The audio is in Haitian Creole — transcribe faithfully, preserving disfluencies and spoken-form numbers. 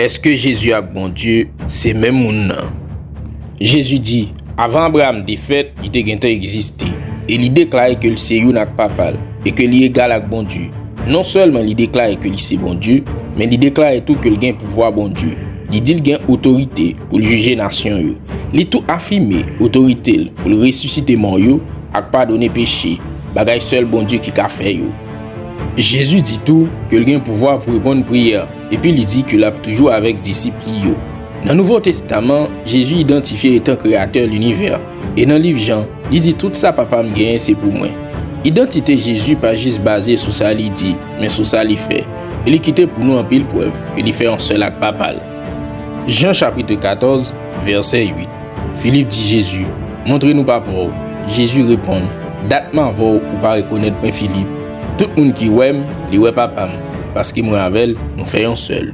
Èske Jezi ak Bondye se menm moun nan? Jezi di, avan Abraram te fèt, li te gentan egziste, e li deklare ke l se youn ak Papa l, e ke li egal ak Bondye. Non sèlman li deklare ke li se Bondye, men li deklare tou ke l gen pouvwa Bondye. Li di l gen otorite pou l jije nasyon yo. Li tou afime otorite l pou l resisite mò yo ak padone peche, bagay sèl Bondye ki ka fè yo. Jezi di tou ke l gen pouvwa pou reponn priyè, epi li di ke l ap toujou avèk disip li yo. Nan Nouvo Testaman, Jezi idantifye etan Kreyatè linivè, e nan liv Jan, li di, tout sa Papa m genyen se pou mwen. Idantite Jezi pa jis baze sou sa li di, men sou sa li fè. E li kite pou nou anpil prèv ke li fè yon sèl ak Papa l. Jan chapit katòz, vèsè uit. Filip di Jezi, montre nou Papa w. Jezi reponn, dat m avè w, ou pa rekonèt mwen, Filip? Tout moun ki wè m, li wè Papa m, paske mwen avè l, nou fè yon sèl.